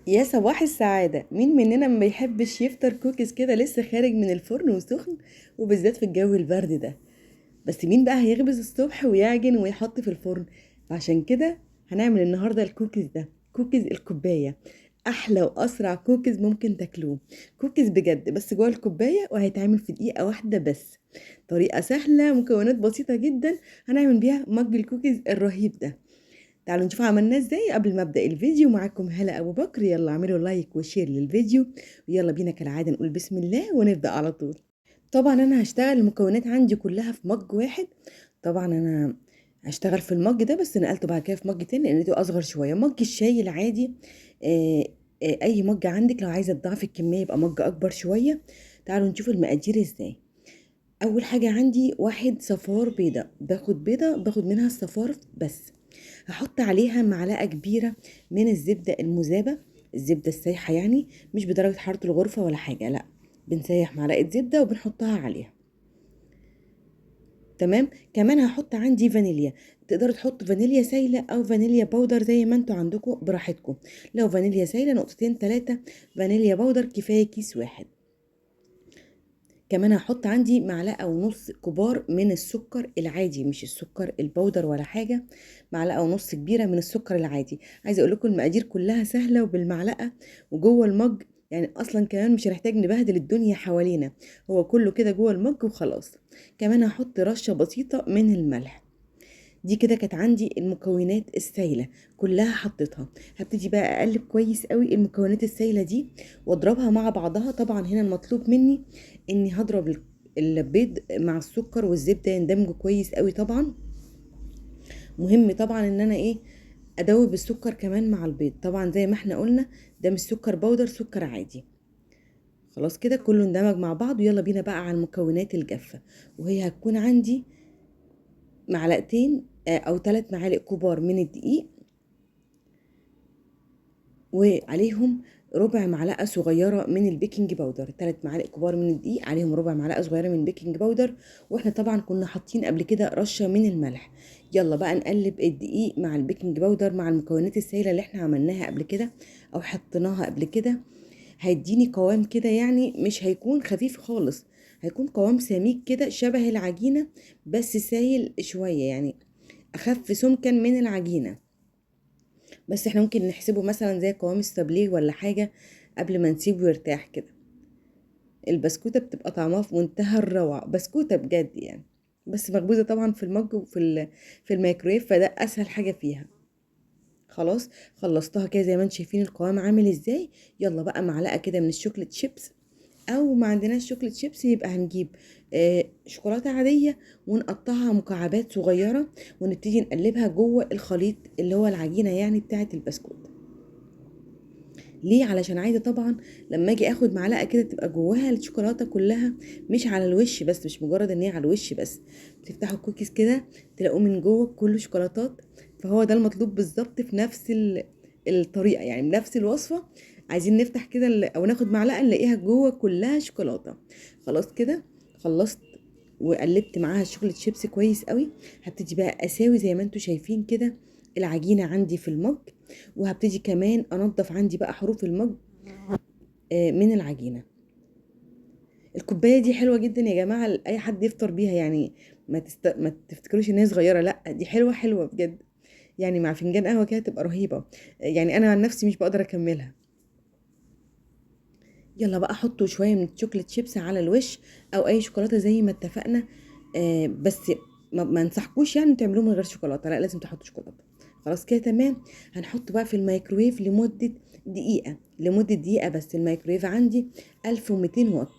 يا صباح السعادة، مين مننا ما بيحبش يفطر كوكيز كده لسه خارج من الفرن وسخن، وبالذات في الجو البرد ده؟ بس مين بقى هيخبز الصبح ويعجن ويحط في الفرن؟ فعشان كده هنعمل النهارده الكوكيز ده، كوكيز الكوباية، احلى واسرع كوكيز ممكن تاكلوه. كوكيز بجد بس جوه الكوباية، وهيتعمل في دقيقة واحدة بس. طريقة سهلة، مكونات بسيطة جدا، هنعمل بيها mug الكوكيز الرهيب ده. تعالوا نشوف عملناه ازاي. قبل ما ابدا الفيديو معاكم هلا ابو بكر، يلا اعملوا like و share للفيديو، ويلا بينا كالعادة نقول بسم الله ونبدا على طول. طبعا انا هشتغل المكونات عندي كلها في mug واحد. طبعا انا هشتغل في ال mug ده، بس نقلته بعد كده في mug تاني لان ده اصغر شوية. mug الشاي العادي، اي mug عندك، لو عايزه تضاعفي الكمية يبقى mug اكبر شوية. تعالوا نشوف المقادير ازاي. اول حاجة عندي 1 صفار بيضة، باخد بيضة باخد منها الصفار بس، هحط عليها معلقه كبيرة من الزبدة المذابه، الزبدة السايحه يعني، مش بدرجة حرارة الغرفة ولا حاجة، لا بنسيح معلقه زبدة وبنحطها عليها. تمام. كمان هحط عندي فانيليا، تقدروا تحطوا فانيليا سايله او فانيليا powder زي ما انتوا عندكم براحتكم. لو فانيليا سايله نقطتين 3، فانيليا powder كفاية كيس واحد. كمان هحط عندي معلقة ونص كبار من السكر العادي، مش السكر ال powder ولا حاجة، معلقة ونص كبيرة من السكر العادي. عايزة اقول لكم المقادير كلها سهلة وبالمعلقة وجوه ال mug، يعني اصلا كمان مش هنحتاج نبهدل الدنيا حوالينا، هو كله كده جوه ال mug وخلاص. كمان هحط رشة بسيطة من الملح. دي كده كانت عندي المكونات السايلة كلها حطيتها. هبتدي بقى اقلب كويس قوي المكونات السايلة دي واضربها مع بعضها. طبعا هنا المطلوب مني اني هضرب البيض مع السكر والزبدة يندمجوا كويس قوي. طبعا مهم طبعا ان انا ادوب السكر كمان مع البيض. طبعا زي ما احنا قلنا ده مش سكر بودر، سكر عادي. خلاص كده كله اندمج مع بعض. ويلا بينا بقى على المكونات الجافة، وهي هتكون عندي معلقتين، او 3 معالق كبار من الدقيق، وعليهم ربع معلقة صغيرة من ال baking powder. 3 معالق كبار من الدقيق عليهم ربع معلقة صغيرة من ال baking powder، واحنا طبعا كنا حاطين قبل كده رشة من الملح. يلا بقى نقلب الدقيق مع ال baking powder مع المكونات السائلة اللي احنا عملناها قبل كده او حطيناها قبل كده. هيديني قوام كده، يعني مش هيكون خفيف خالص، هيكون قوام سميك كده شبه العجينة بس سايل شوية، يعني اخف سمكا من العجينة، بس احنا ممكن نحسبه مثلا زي قوام السابليه ولا حاجة قبل ما نسيبه يرتاح كده. البسكوتة بتبقى طعمها في منتهى الروعة، بسكوتة بجد يعني، بس مخبوزة طبعا في المج وفي في الميكرويف، فده اسهل حاجة فيها. خلاص خلصتها كده زي ما انتم شايفين القوام عامل ازاي. يلا بقى معلقة كده من ال chocolate chips، او ما عندناش chocolate chips يبقى هنجيب، شوكولاتة عادية ونقطعها مكعبات صغيرة ونبتدي نقلبها جوه الخليط اللي هو العجينة يعني بتاعة البسكوت. ليه؟ علشان عايزة طبعا لما اجي اخد معلقة كده تبقى جواها الشوكولاتة كلها، مش على الوش بس، مش مجرد ان هي على الوش بس. بتفتحوا الكوكيز كده تلاقوه من جوه كله شوكولاتات، فهو ده المطلوب بالظبط في نفس الطريقة، يعني بنفس الوصفة. عايزين نفتح كده او ناخد معلقة نلاقيها جوه كلها شوكولاتة. خلاص كده خلصت وقلبت معاها ال chocolate chips كويس قوي. هبتدي بقى اساوي زي ما انتم شايفين كده العجينة عندي في ال mug، وهبتدي كمان انضف عندي بقى حروف ال mug، من العجينة. الكوباية دي حلوة جدا يا جماعة، اي حد يفطر بيها، يعني ما تفتكروش ان هي صغيرة، لا دي حلوة حلوة بجد، يعني مع فنجان قهوة كده تبقى رهيبة. يعني انا عن نفسي مش بقدر اكملها. يلا بقى حطوا شوية من ال chocolate chips على الوش او اي شوكولاتة زي ما اتفقنا، بس ما انصحكوش يعني تعملوه من غير شوكولاتة، لا لازم تحطوا شوكولاتة. خلاص كده تمام. هنحط بقى في الميكرويف لمدة دقيقة، لمدة دقيقة بس. الميكرويف عندي 1200 واط،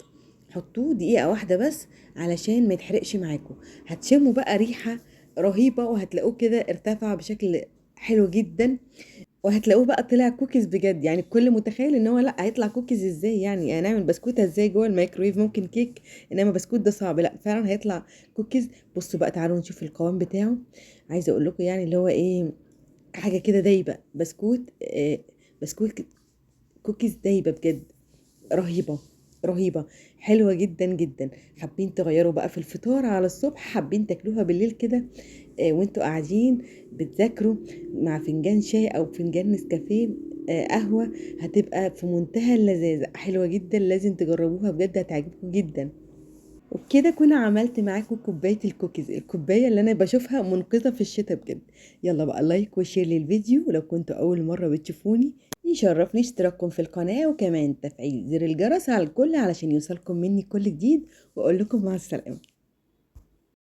حطوه دقيقة واحدة بس علشان ما يتحرقش معاكم. هتشموا بقى ريحة رهيبة وهتلاقوه كده ارتفع بشكل حلو جدا، وهتلاقوه بقى طلع كوكيز بجد. يعني الكل متخيل ان هو لا هيطلع كوكيز ازاي، يعني هنعمل بسكوته ازاي جوه الميكرويف، ممكن كيك انما بسكوت ده صعب، لا فعلا هيطلع كوكيز. بصوا بقى تعالوا نشوف القوام بتاعه. عايزه اقول لكم يعني اللي هو ايه، حاجة كده دايبه، بسكوت كوكيز دايبه بجد، رهيبة رهيبة حلوة جدا جدا. حابين تغيروا بقى في الفطار على الصبح، حابين تاكلوها بالليل كده، وانتوا قاعدين بتذاكروا مع فنجان شاي او فنجان نسكافيه، قهوة، هتبقى في منتهى اللذاذة، حلوة جدا، لازم تجربوها بجد هتعجبكم جدا. وبكده كنا عملت معاكم كوباية الكوكيز، الكوباية اللي انا بشوفها منقذه في الشتاء بجد. يلا بقى like و share للفيديو، ولو كنتوا اول مرة بتشوفوني يشرفني اشتراككم في القناة، وكمان تفعيل زر الجرس على الكل علشان يوصلكم مني كل جديد. واقول لكم مع السلامة.